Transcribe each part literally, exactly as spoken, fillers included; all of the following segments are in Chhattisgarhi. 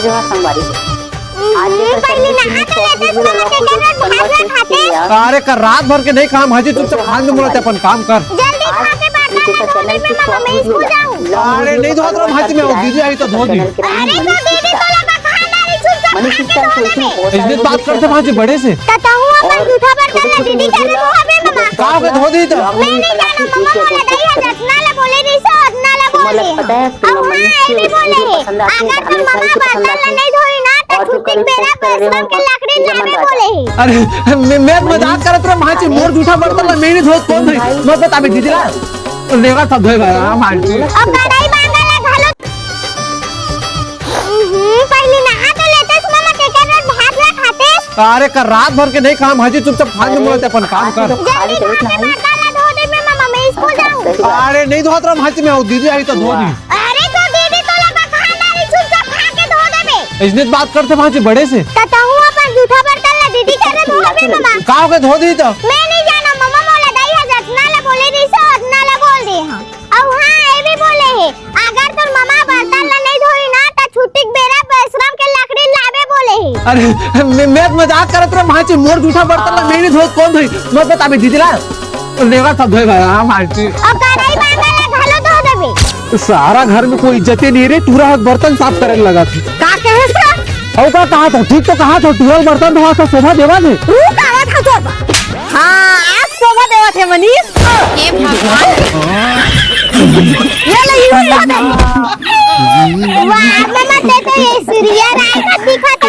जोहार संगवारी हो। आज हम्म, जेकर पहले नहा तो लेते, सुबह के भात ला खाते। अरे कर रात भर के नहीं काम, हाजी चुपचाप खान में मुड़त अपन काम कर। जल्दी खा के बर्तन ला धो दे, मैं स्कूल जाऊँ। अरे नहीं धोत रहा हाजी, मैं दीदी आई तो धो दी। अरे तो दीदी तो लगा खाना नहीं, चुपचाप खा के धो दे। इतनी बात करते हाजी बड़े से। तो तहूँ अपन जूठा बर्तन ला दीदी करे धो दे मम्मा। का के धो दी तो? मैं नहीं जाना मम्मा, मोला दाई हा जतना ला बोले रही सो उतना ला बोल दे। अब हाँ, ये भी बोले है, अगर तो मम्मा बर्तन ला नहीं धोई ना, तो छुट्टी के बेरा बसरम के लकड़ी लावे बोले है। अरे, मैं, मैं मजाक करत रहा, माँ जी, मोर जूठा बर्तन ला मैं नहीं धोत, कौन धोई? मैं बता, मैं दीदी ला, तो लेगा सब धोएगा, हाँ, माँ जी। अब कढ़ाई बांधा ला घालो। हम्म, पहले नहा तो लेते, मम्मा के कर भात ला खाते। अरे, कर रात भर के नहीं काम, हाजी, चुपचाप खान में मुड़त अपन काम कर। जल्दी खा के बर्तन ला धो दे, मैं मम्मा, मैं स्कूल जाऊँ। अरे, नहीं धोत रहा, हाजी, मैं दीदी आई तो धो दी। अरे तो दीदी तो लगा खाना नहीं, चुपचाप खा के धो देबे। इसने बात करते भांची बड़े से। तो तहूँ अपन जूठा बर्तन ला दीदी करे धो दे मम्मा। का हो के धो दी तो? मैं नहीं जाना मम्मा, मोला दाई हा जतना ला बोले रही सो उतना ला बोल दे हाँ। अब हाँ, ये भी बोले है, अगर तोर मम्मा बर्तन ला नहीं धोई ना, तो छुट्टी के बेरा बसरम के लकड़ी लावे बोले है। अरे, मैं, मैं मजाक करत रहा भांची, मोर जूठा बर्तन ला मैं नहीं धोत, कौन धोई? मैं बता, मैं दीदी ला। लेवा सब धोए भाई, हाँ, मारती। अब कढ़ाई बांधा ला घालो धो देबे। सारा घर में कोई इज्जते नहीं रे, टूरा हक बर्तन साफ करे लगा थी। का कहे सा? अउ का कहा था? ठीक तो कहा था, टूरा बर्तन धोवा था, शोभा देवा ने। रू कहा था तोर बा? हाँ, आज शोभा देवा थे मनीष। हे भगवान। ये ले, ये ले, ये ले। वाह, मम्मा, ते तो ये सीरियल आए का दिखा था।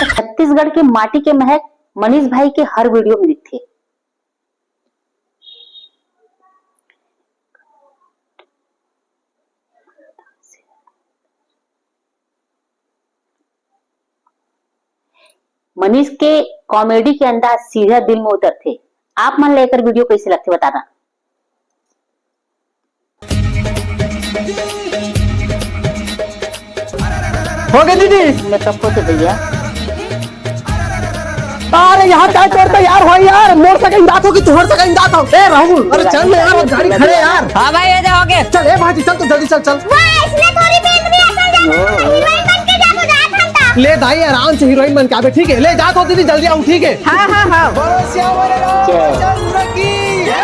छत्तीसगढ़ के माटी के महक मनीष भाई के हर वीडियो में दिखथे। मनीष के कॉमेडी के अंदाज सीधा दिल में उतरथे। आप मन ला एकर वीडियो कइसे लगथे बताना। हो गए दीदी। मेकअप होते भैया। अरे यहाँ काय करता यार, हो यार, मोर सगा इंदात हो कि तुहर सगा इंदात हो? ए राहुल, अरे चल ना यार, गाड़ी खड़े यार। हाँ भाई, ये जाओगे। चल ए भाजी, चल तो जल्दी चल, चल। वाह, इसने थोड़ी बेंदरी असन जादू, हीरोइन बन के जादू जात हम ता। ले दाई, आराम से हीरोइन बन के आबे, ठीक है? ले जात हो दीदी, जल्दी आऊ, ठीक है? हाँ, हाँ, हाँ। बोलो सियावर रामचंद्र की जय।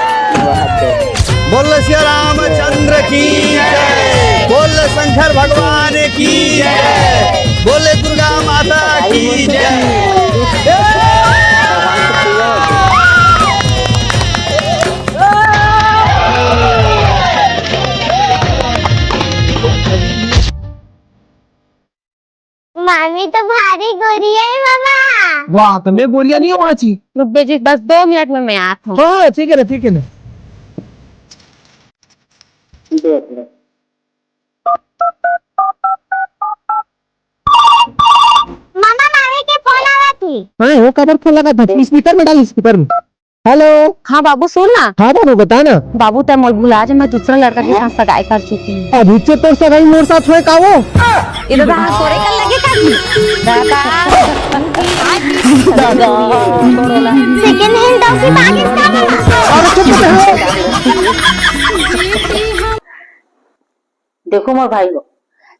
बोल सिया रामचंद्र की जय, बोल शंकर भगवान की जय, बोल दुर्गा माता की जय। मामी तो भारी गोरी है मामा। वाह, तो मैं गोरिया नहीं हूँ आची। रुक बे जी, बस दो मिनट में मैं आता हूँ। हाँ, ठीक है ना, ठीक है ना। मामा, मामी के फोन आवा थी। हाँ, वो काबर फोन लगा था? स्पीकर में डाल, स्पीकर में। हेलो। हाँ बाबू, सुन ना। हाँ बाबू, बता ना। बाबू, तै मोला भुला जा, मैं दूसरा लड़का के साथ सगाई कर चुकी हूँ। अभी से तोर सगाई मोर साथ होए का वो? ये तो दादा तोरे कर लगे कर। दादा। दादा। सेकंड हैंड डॉगी मांगिस का मामा? अरे चुप रहो। देखो मोर भाई लोग,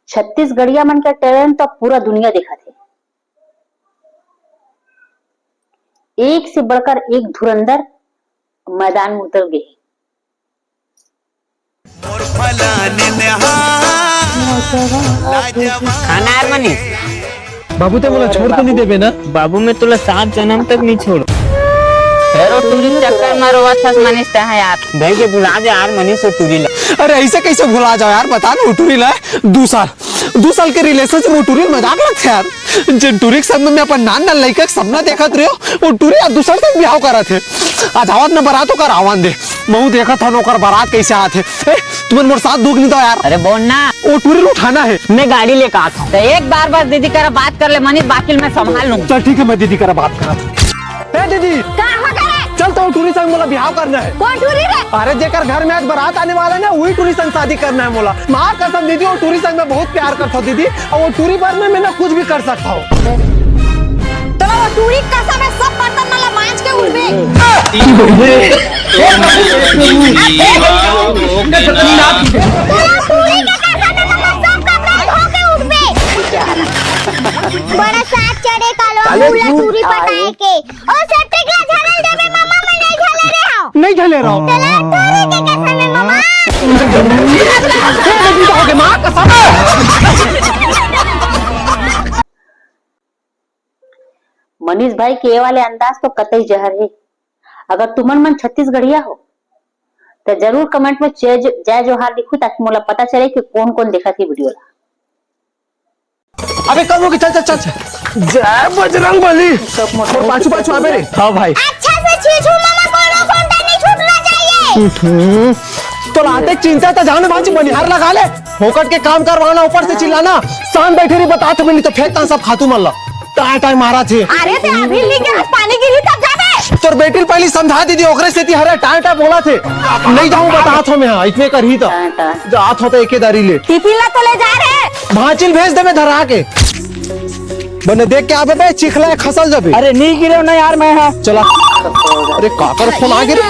छत्तीसगढ़िया मन के टैलेंट तो पूरा दुनिया देखत हे। एक से बढ़कर एक धुरंधर मैदान में उतर गए। खाना यार मनीष। बाबू, ते मोला छोड़ तो नहीं देबे ना? बाबू, मैं तोला सात जन्म तक नहीं छोड़। फेर ओ टूरी चक्कर में रोवत हस मनीष तैं यार। भाई के भुला जा यार मनीष ओ टूरी ला। अरे ऐसे कैसे भुला जाओ यार, बता ना ओ टूरी ला। दू साल, दू साल के रिलेशनशिप में ओ टूरी मजाक लगथे यार। जिन टूरी के संग में मैं अपन नान नान लइका के सपना देखत रहे हो, ओ टूरी आज दूसर से बिहाव करत हे। आज आवत न बरात ओकर आवन दे। महू देखत हन ओकर बरात कैसे आत हे। ए, तुमन मोर साथ दुख नहीं दो यार। अरे बोल ना। ओ टूरी ल उठाना है। मैं गाड़ी लेकर आता हूँ। तो एक बार बस दीदी करा बात कर ले मनीष, बाकी मैं संभाल लूंगा। चल ठीक है, मैं दीदी करा बात करा। ए दीदी। का हो गए? चल तो टूरी संग मोला बिहाव करना है। कौन टूरी रे? अरे जेकर घर में आज बारात आने वाला है ना, वही टूरी संग शादी करना है मोला। माँ कसम दीदी, वो टूरी संग मैं बहुत प्यार करता हूँ दीदी, और वो टूरी पर में मैं ना कुछ भी कर सकता हूँ। तोला वो टूरी कसम है, सब बर्तन मन ला मांज के उठबे। तोला टूरी के कसम है, तोला सब का बताए के। ओ सेप्टिक ला झलल देबे मामा, मैं नहीं झले रे हूँ। नहीं झले रहो। चला तोरे के कसम है मामा। ए, बेटी तो हो गए, माँ कसम। मनीष भाई के ये वाले अंदाज तो कतई जहर है। अगर तुमन मन छत्तीसगढ़िया हो, तो जरूर कमेंट में जय जो-, जय जोहार लिखू, ताकि मोला पता चले कि कौन कौन देखत हे वीडियो ला। अबे कब होगी? चल, चल, चल, चल। जय बजरंग बली। और पाछू, पाछू आबे रे। हाँ भाई। अच्छा से छीछू मामा, कोनो खूंटा नहीं छूटना चाहिए। हम्म। तो लाते चिंता तो जाने बाजी बनिहार लगा ले। फोकट के काम करवाना, ऊपर से चिल्लाना। शांत बैठे रही, बतात मिली तो फेंकता सब खातू मन ला। टाय टाय मारा थे। अरे ते अभी ली के आज पानी गिरी तब जाबे। तोर बेटी ल पहली समझा दीदी, ओकरे सेती हरे टाय टाय बोला थे। नहीं जाऊँ बतात हो मैं, हाँ, इतने कर ही था। टाय टाय। जात हो तो एके दारी ले। टिफिन ला तो ले जा रे। भांचिल भेज दे मैं धरा के। बने देख के आबे बे, चिखला है, खसल जाबे। अरे नहीं गिरे ना यार मैं, हाँ। चला। अरे काकर फोन आ गिरे।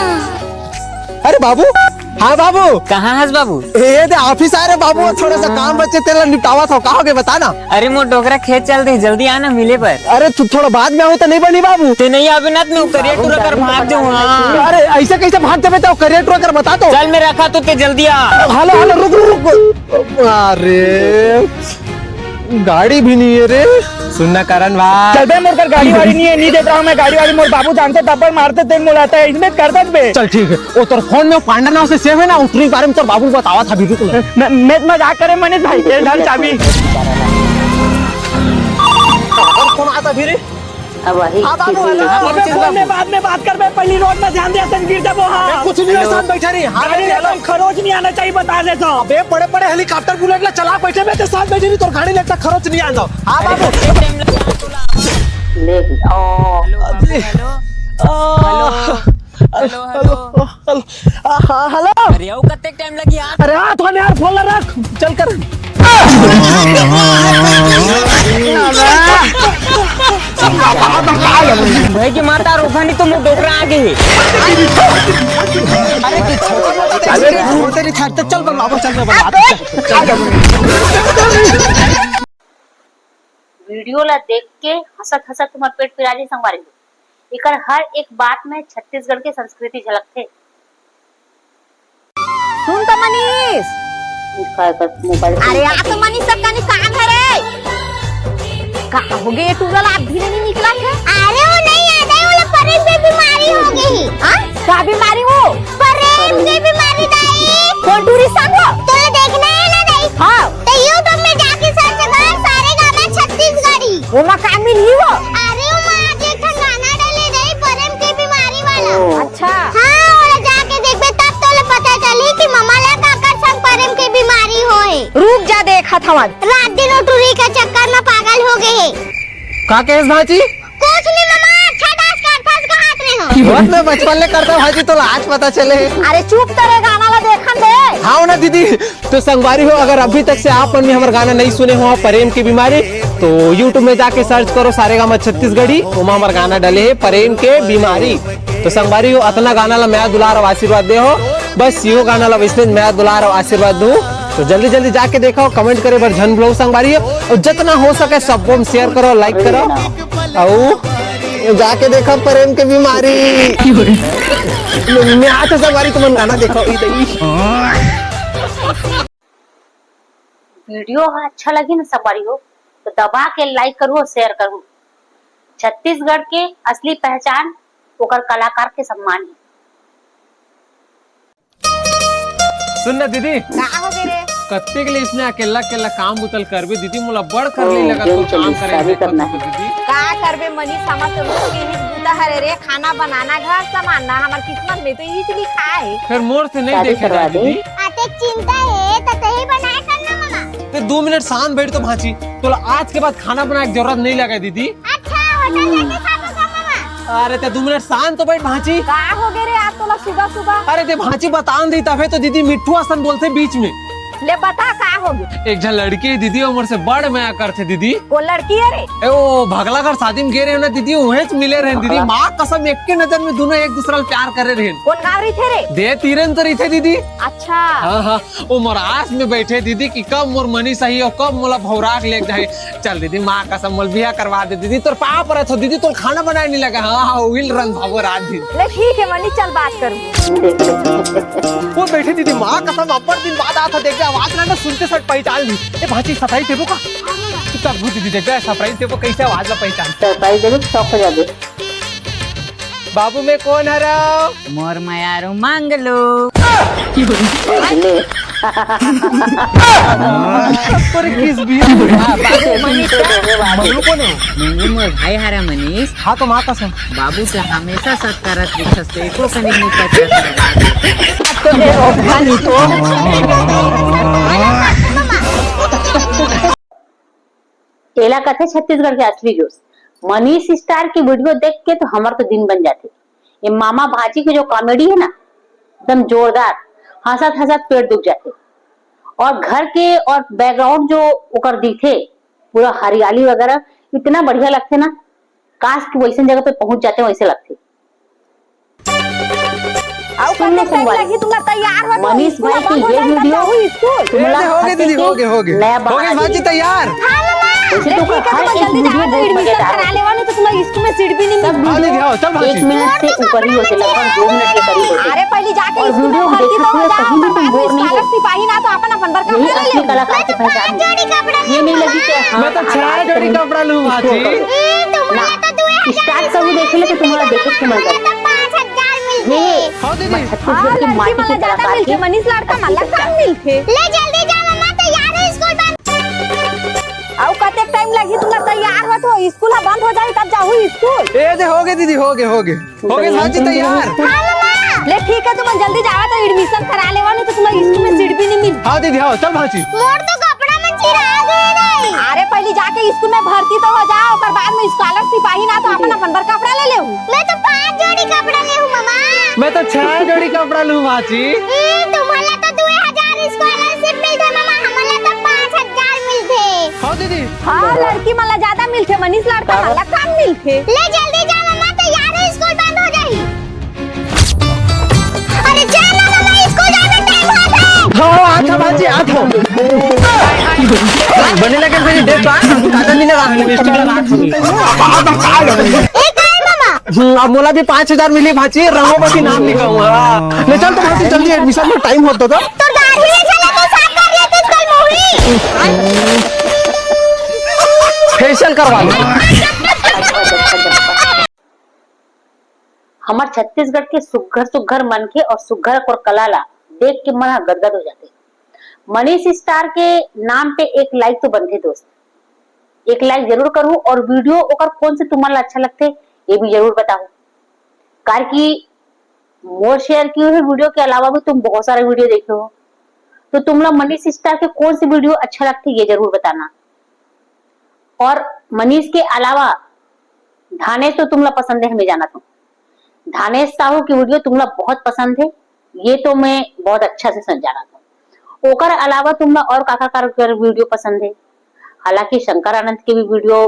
अरे बाबू। हाँ बाबू। कहाँ हस बाबू? ए दे ऑफिस आ रे बाबू, थोड़ा सा काम बचे तेला निपटावा था, का हो गए बता ना। अरे मोर डोकरा खेत चल रही, जल्दी आना मिले पर। अरे तू थोड़ा बाद में आओ तो नहीं बनी बाबू। ते नहीं आबे ना तो मैं करिया टूरा कर भाग जाऊँ। हाँ। अरे ऐसे कैसे भाग जाबे तो करिया टूरा कर बता तो। चल मैं रखा तो ते जल्दी आ। हेलो हेलो रुक रुक रुक। अरे गाड़ी भी नहीं है रे। सुनना करण भाई। चल बे, मोर कर गाड़ी वाड़ी नहीं है, नहीं देता हूँ मैं गाड़ी वाड़ी। मोर बाबू जानते थप्पड़ मारते तेल मुलाता है, इसमें कर दे बे। चल ठीक है, वो तोर फोन में पांडा नाम से सेव है ना, उतरी बारे में तोर बाबू बतावा था वीडियो को। मैं, मैं मजाक करे मनीष भाई, तेल डाल चाबी। फोन आता फिर। अब वही हाँ, बाबू, हेलो। अबे, फोन में बाद में बात कर बे, पहली रोड में ध्यान दे, असन गिर जाबो, हाँ। अबे, कुछ नहीं है, साथ बैठा रही। हाँ, गाड़ी हेलो। लेकर खरोच नहीं आना चाहिए, बता देता हूँ। अबे, बड़े बड़े हेलीकॉप्टर बुलेट ला चला बैठे, मैं तो साथ बैठे नहीं, तोर गाड़ी लेकर खरोच नहीं आना। हाँ, बाबू। ले, ओ। हेलो, बाबू, अबे। हेलो। आ। Hello. Hello, hello. Hello, hello. आ, हाँ, हेलो। अरे, आओ, कत्ते टाइम लगी यार? अरे, आ, थोड़ा यार, फोन ला रख, चल कर। भाई की माता रोखा नहीं तो मुंह डोकरा आ गई। अरे, अरे, छोड़ दे रे, छाट, चल, चल, बाबा, चल, बाबा, चल, चल, चल। वीडियो ला देख के हंसत हंसत तुम्हार पेट पिराही संगवारी हो। एकर हर एक बात में छत्तीसगढ़ के संस्कृति झलकथे। सुन तो मनीष। इसका एक मोबाइल अरे आ तो मनीष, सबका नहीं काम है रे। का हो गए टूरा ला, आप धीरे नहीं निकला थे? अरे वो नहीं याद है, वो लोग परेम के बीमारी हो गई। हाँ? का बीमारी वो? परेम के बीमारी दाई। कौन टूरी संग वो? तोला देखना है ना दाई? हाँ। तो YouTube में जाके सर्च कर सारेगामा छत्तीसगढ़ी। वो मा का मिलही वो? अरे वो मा आज एक ठन गाना डले दाई परेम के बीमारी वाला। ओ। अच्छा। हाँ, ओला जाके देखबे तब तोला पता चलही कि ममा ला काकर संग परेम के बीमारी होए। रुक जा, देखत हवन। रात दिन ओ टूरी के चक्कर में पागल हो गए हे। का कहेस भांची? कुछ नहीं ममा, अच्छा डांस करथस कहत रहे हो। बहुत मैं बचपन ले करता भांची, तोला आज पता चले। अरे चुप तो रे, गाना ला देखन दे। हाँ ना दीदी, तो संगवारी हो, अगर अभी तक से आप मन में हमर गाना नहीं सुने हो परेम की बीमारी, तो YouTube में जाके सर्च करो सारेगामा छत्तीसगढ़ी, ओमा हमर गाना डले हे परेम के बीमारी। तो संगवारी हो, अतना गाना ला मया दुलार अउ आशीर्वाद दे हो, बस यो गाना ला वैसने मया दुलार अउ आशीर्वाद दू। तो जल्दी जल्दी जाके देखो, कमेंट करे बर झन भुलाओ संगवारी हो, अउ जतना हो सके सबको शेयर करो, लाइक करो। अउ जाके देखा परेम के बीमारी। मैं आते संगवारी तुमन गाना देखो। वीडियो हा अच्छा लगी ना संगवारी हो, तो दबा के लाइक करू और शेयर करू। छत्तीसगढ़ के असली पहचान ओकर कलाकार के सम्मान है। सुन ना दीदी। का हो गे रे? कत्ते के लिए इसने अकेला अकेला काम उतल करबे दीदी, मोला बड़ कर ले ओ, लगा जेल तो काम चली, करे शादी में करना देखो है। तो दीदी। का करबे मनीष, हमर तो रोज के ही बूता हरे रे, खाना बनाना, घर संभालना, हमर किस्मत में तो यही लिखा है। फिर मोर से नहीं शादी देखे करवा जाए दे। दीदी। अतेक चिंता है तो तही बनाए करना मामा। ते दो मिनट शांत बैठ तो भांची, तोला आज के बाद खाना बनाए के जरूरत नहीं लगे दीदी। अच्छा, होटल जाके खाबो का मामा? अरे ते दो मिनट शांत तो बैठ भांची। का हो गे रे आज तोला सुबह सुबह? अरे ते भांची बतान दी तभे तो दीदी मिट्ठू असन बोलथे बीच में। ले बता, का हो गे? एक झन लड़की हे दीदी, वो मोर से बड़ मया करथे दीदी। कोन लड़की हे रे? ए, वो भगला घर शादी में गे रहे ना दीदी, उहेच मिले रहे दीदी। भगला। माँ कसम, एक के नजर में दोनों एक दूसरा ला प्यार करे रहे। कोन गाँव रहिथे रे? दे तीरन तो रहिथे दीदी। अच्छा। हाँ, हाँ, वो मोर आस में बैठे दीदी कि कब मोर मनीष आही और कब मोला भौरा के लेके जाही। चल दीदी, माँ कसम, मोला बिहा करवा दे दीदी, तोर पाँव परत हों दीदी, तोर खाना बनाए नहीं लगा। हाँ, हाँ, उही ल रंधाबो रात दिन। ले ठीक हे मनीष, चल बात करूँ। वो बैठे दीदी, माँ कसम, अब्बड़ दिन बाद आत हों, देख ले, आवाज ला ना सुनते सट पहचान ली। ए भांची, surprise देबो का? चुपचाप घुस दीदी, देख ले, surprise देबो, कैसे आवाज ला पहचान। Surprise देबो, shock हो जाबे। बाबू में कोन हरव? मोर मयारू मंगलू। अरे किस भी? हाँ, बाबू मनीष। मंगलू कोन हे? मंगलू मोर भाई हरे मनीष। हाँ तो माँ कसम। बाबू से हमेशा शक करत दिखस, तो एको कनी नहीं पता। एला कथे छत्तीसगढ़ के असली जोश। मनीष स्टार की वीडियो देख के तो हमर तो दिन बन जाथे। ये मामा भांची के जो comedy हे ना, एकदम जोरदार, हंसत हंसत पेट दुख जाथे। और घर के और background जो ओकर दिखथे, पूरा हरियाली वगैरह, इतना बढ़िया लगथे ना, काश कि वैसन जगह पे पहुंच जाते, वैसे लगथे। अउ सुन लो कतेक time संगवारी। लगही तुमला तैयार होत हो? मनीष स्कूल भाई बंद की हो ये जाही तब वीडियो जाहू स्कूल। ए, तुमला हो गे दीदी, हो गे, हो गे। नया हो गे बहार भांची तैयार। हाँ, मम्मा। वैसे ले तो ठीक है, हर तुम एक जल्दी वीडियो जाओ, तो बहुत admission मजेदार करा है। लेवा, नहीं तो तुमला स्कूल में seat भी नहीं मिलती। सब हाँ दीदी, वीडियो हाँ, चल एक भांची। मिनट से ऊपर ही होथे, लगभग दो मिनट के करीब होथे। अरे, पहले जाके और स्कूल में वीडियो भर्ती तो देखते हो हुए जाओ, कहीं भी ओकर तुम बाद में बोर नहीं scholarship आही ना, तो अपन, अपन बर्खा यही भरा ले। असली कलाकार की पहचान है। ये नहीं लगी कि हाँ, मैं तो छह जोड़ी कपड़ा लूँ, भांची। ए, तुम्हारा ना, तो दो हजार start से भी देख ले तो तुम्हारा देखे के मन करता। पाँच हजार मिलते। ये हाँ, दीदी। छत्तीसगढ़ की माटी के कलाकार के मनीष लाड़का मन ला कम मिलते। ले जल्दी जा मम्मा, तैयार है, स्कूल बंद। अउ कतेक time लगही तुमला तैयार होत हो? स्कूल ह बंद हो जाही तब जाहू स्कूल। ए दे, हो गे दीदी, हो गे, हो गे। हो गे भांची तैयार। हाँ, मम्मा। ले ठीक है, तुमन जल्दी जावा तो admission करा लेवा, नहीं तो तुमला स्कूल में seat भी नहीं मिली। हाँ दीदी, हाँ, चल भांची। मोर तो कपड़ा मन चिरा गे रे। अरे पहली जाके स्कूल में भर्ती तो हो जाओ, ओकर बाद में scholarship आही ना तो अपन अपन बर कपड़ा ले लेहू। मैं तो पाँच जोड़ी कपड़ा लेहू मम्मा। मैं तो छह जोड़ी कपड़ा लूँ भांची। ए, तुम्हारा तो दो हजार scholarship मिलथे मम्मा, हमला तो पाँच हजार मिलथे। हाँ दीदी। हाँ, लड़की मन ला ज्यादा मिलथे, मनीष लाड़का मन ला कम मिलथे। ले जल्दी जा मम्मा, तैयार है, स्कूल बंद हो जाही। अरे जा ना मम्मा, स्कूल जाए में time होत हे। हाँ, हाँ, आत हँव भांची, आत हँव। बने लगे फिर देख तो, हाँ, काजल नहीं लगा, lipstick लगा। ए, काय मम्मा? हम्म, अब मोला भी पाँच हजार मिली भांची, रंगों में भी नाम लिखाऊंगा। ले चल तो भांची, जल्दी admission में time होत हे तो। तो दाढ़ी ले चला तो साफ कर लेते कल मोहरी। Facial करवा लो। हमर छत्तीसगढ़ के सुग्घर सुग्घर मनखे और सुग्घर अउ कला ला देख के मन ह गदगद हो जाथे। मनीष स्टार के नाम पे एक like तो बनथे दोस्त, एक like जरूर करहू और video ओकर कौन से तुमन ला अच्छा लगथे ये भी जरूर बताहू, काबर कि मोर share किए हुए video के अलावा भी तुम बहुत सारा video देखे हो, तो तुमला मनीष स्टार के कौन से video अच्छा लगथे ये जरूर बताना। और मनीष के अलावा धानेश तो तुमला पसंद है, हमें जानत हूँ। धानेश साहू की video तुमला बहुत पसंद है, ये तो मैं बहुत अच्छा से समझ जानत हूँ। ओकर अलावा तुमला और काकर काकर video पसंद है? हालांकि शंकर आनंद के भी video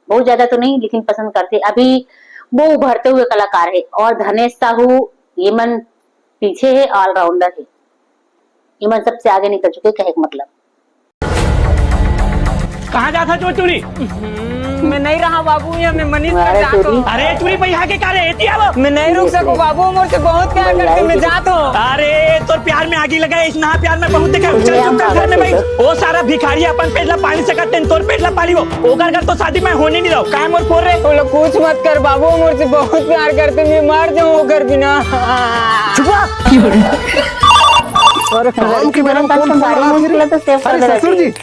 बहुत ज्यादा तो नहीं, लेकिन पसंद करते। अभी वो उभरते हुए कलाकार है और धानेश साहू ये मन पीछे है, all rounder है, ये मन सबसे आगे निकल चुके, कहे के मतलब। कहाँ जात हस चोरी? हम्म, मैं नहीं रहा बाबू, ये मैं मनीष कर अरे जात हूँ। अरे चोरी भाई, यहाँ के का रे? एती आवो। मैं नहीं रुक सकूँ बाबू, मोर से बहुत प्यार करते, मैं जात हूँ। अरे तोर प्यार में आगी लगा है, इतना प्यार मैं बहुत देखा। चल चुप कर घर में भाई। ओ सारा भिखारी अपन पेट ला पाली सकत तेन, तोर पेट ला पाली वो। ओकर घर तो शादी मैं होने नहीं दो। काय मोर फोर रे? वो लोग कुछ मत कर बाबू, मोर से बहुत प्यार करते, मैं मर जाऊँ ओकर बिना। चुप रह। अरे काम के बेरा में कौन फोन लगा फिर? अरे ससुर जी।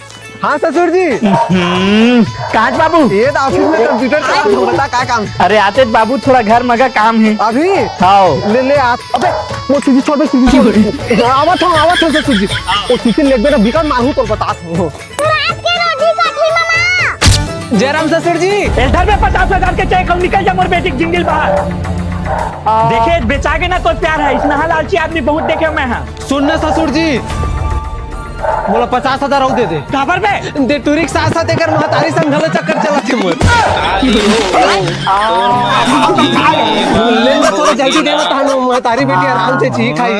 हाँ ससुर जी। हम्म, काज बाबू। ये तो ऑफिस में कंप्यूटर चला, तू बता का काम? अरे आते बाबू, थोड़ा घर मगा काम है। अभी? हाँ। ले ले आप। अबे वो सीधी छोड़ दे, सीधी छोड़। आवत हूँ, आवत हूँ ससुर जी। वो सीधी ले दे ना, बिकट मारू तो बता हूँ। रात के रोटी कथी ममा? जयराम ससुर जी। इधर में पचास हजार के चेक हूँ, निकल जा मोर बेटी के जिंदगी बाहर। देखे, बेचा के ना तो प्यार है, इतना लालची आदमी बहुत देखे मैं, हाँ। सुन ना ससुर जी, मोला पचास हजार अउ दे दे। काबर बे? दे टूरी के साथ साथ एकर महतारी संग घलो चक्कर चलत हे मोर। ले ना, थोड़ा जल्दी दे ना, तानो महतारी बेटी आराम से जी खाई।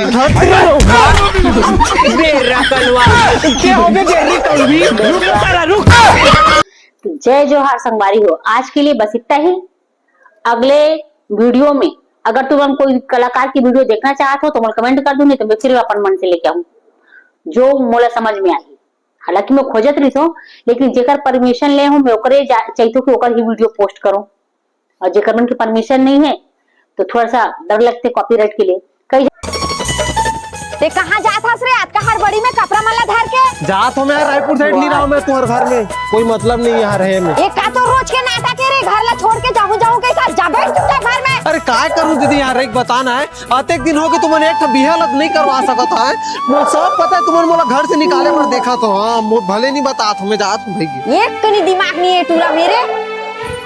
बे रकलवा। के हो बे, बे रकलवी? रुक साला, रुक। जय जोहार संगवारी हो, आज के लिए बस इतना ही। अगले वीडियो में अगर तुम कोई कलाकार की वीडियो देखना चाहते हो तो मोला कमेंट कर दो, नहीं तो मैं फिर अपन मन से लेके आऊँ जो मोला समझ में आही। हालांकि मैं खोजत रहिस हूँ, लेकिन जेकर परमिशन ले हूँ मैं ओकरे जा- चाहिए कि ओकर ही वीडियो पोस्ट करूँ, और जेकर मन की परमिशन नहीं है तो थोड़ा सा डर लगते कॉपीराइट के लिए। कई ते कहाँ जात हस रे? अतका हड़बड़ी में कपड़ा मन ला धर के। जात हो मैं रायपुर साइड, नहीं रहा मैं तुम्हारे घर में, कोई मतलब नहीं यहाँ रहे में। एक का तो रोज के नाटक है रे, घर ला छोड़ के जाहूं जाहूं के साथ जा बैठ चुपचाप घर में। अरे काय करूं दीदी, यहाँ रह के बताना है, अतेक दिन हो गए तुमन एक ठो बिहा लग नहीं करवा सकत है। मोला सब पता है तुमन मोला घर से निकाले बर देखा तो, हाँ, मो- भले नहीं बतात हो, मैं जात हूँ भैया। एक कनी दिमाग नहीं है टूरा मेरे।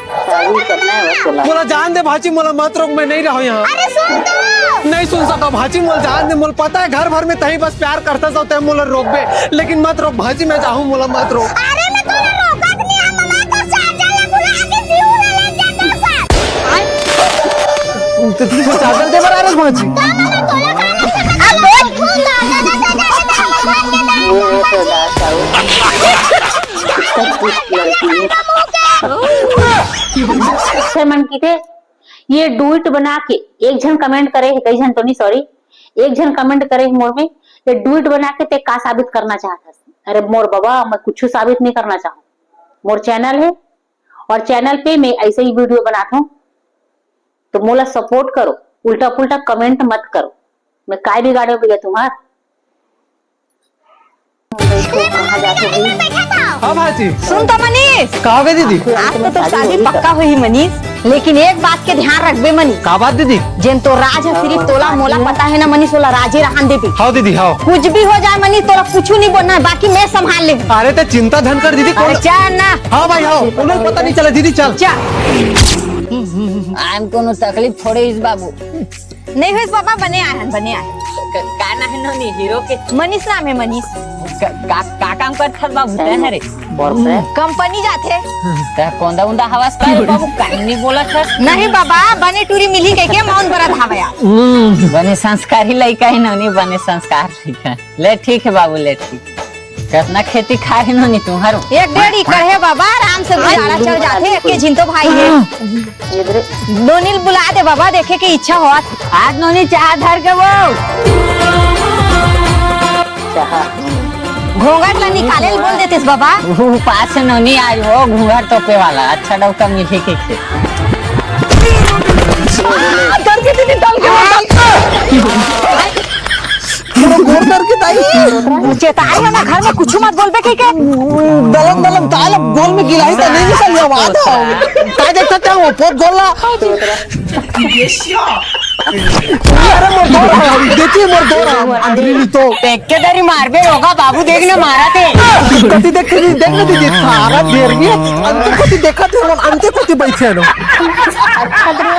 शादी करना है बस बोला। मोला जान दे भाजी, मोला मत रोक, मैं नहीं रहूं यहाँ। अरे सुन तो। नहीं सुन सका भाजी, मोला जान दे, मोला पता है घर भर में तही बस प्यार करता तो तय मोला रोकबे, लेकिन मत रोक भाजी, मैं जाहूं, मोला मत रोक। अरे मैं तोला रोकत नहीं है, ममा तो चार्जर ला बुला के जीव ला ले जा तो साथ। तो तू चार्जर दे बना रहे भाजी। तो ममा तोला खाना से अब बोल। फिर मन की थे ये डुएट बना के एक झन कमेंट करे है, कई झन तो नहीं, सॉरी, एक झन कमेंट करे है मोर में, ये डुएट बना के ते का साबित करना चाहत हस? अरे मोर बाबा, मैं कुछ साबित नहीं करना चाहूँ। मोर चैनल है और चैनल पे मैं ऐसे ही वीडियो बनाता हूँ, तो मोला सपोर्ट करो, उल्टा पुल्टा कमेंट मत करो। मैं काय बिगाड़े हो भैया तुम्हार? हाँ भाजी। सुन तो मनीष, का हो गए दीदी? आज तो तोर शादी पक्का होही मनीष, लेकिन एक बात के ध्यान रखबे मनीष। का बात दीदी? जेन तो राज है सिर्फ तोला मोला पता है ना मनीष, ओला राजे रहन देबे। हाँ दीदी, हाँ। कुछ भी हो जाए मनीष, तोला कुछ नहीं बोलना है, बाकी मैं संभाल ले। अरे ते चिंता धन कर दीदी, अरे कौन चल ना। हाँ भाई, हाँ, उन्हें पता नहीं चला दीदी, चल। चल। आन कोनो तकलीफ थोड़े इस बाबू। नहीं होइस बाबा, बने आए हन, बने आए। क-, का नाम है नोनी हीरो के? मनीष नाम है, मनीष। क-, का, का काम करत हस बाबू, तैं हरे? कंपनी जाथे। त कोंदा उंदा हवस का रे बाबू, काहे नहीं बोलत हस? नहीं बाबा, बने टूरी मिली कह के मौन भरत हवे यार। बने संस्कारी लइका है नोनी, बने संस्कार लइका। ले ठीक है बाबू, ले ठीक। कितना खेती खाए नोनी तुम्हारो? एक डेढ़ एकड़ है बाबा, आराम से गुजारा चल जाथे, एक के झिन तो भाई है। नोनी ल बुला दे बाबा, देखे के इच्छा होत। आज नोनी चाह धर के वो। चाह। घोंघट ला निकाले ल बोल देतेस बाबा। वो पास से नोनी आज वो घूंघट तोपे वाला, अच्छा डौका मिले के खे। आ, डर के दीदी, डर के, डर के। मोर गोड़ धर के दाई। चेताई हो ना, घर में कुछ मत बोलबे कहि के। दलम दलम ताल गोल में गिलाई त नहीं निकल आवाज। काय देखता क्या वो पोत गोला। अरे मोर गोड़, देखिए मोर गोड़, अंधरी नहीं तो। देख के दरी मारबे होगा बाबू, देख ना मारा थे। कति देख के देख ना दीदी, सारा देर भी अंते कति देखा थे, अंते कति बैठे लो। अच्छा तो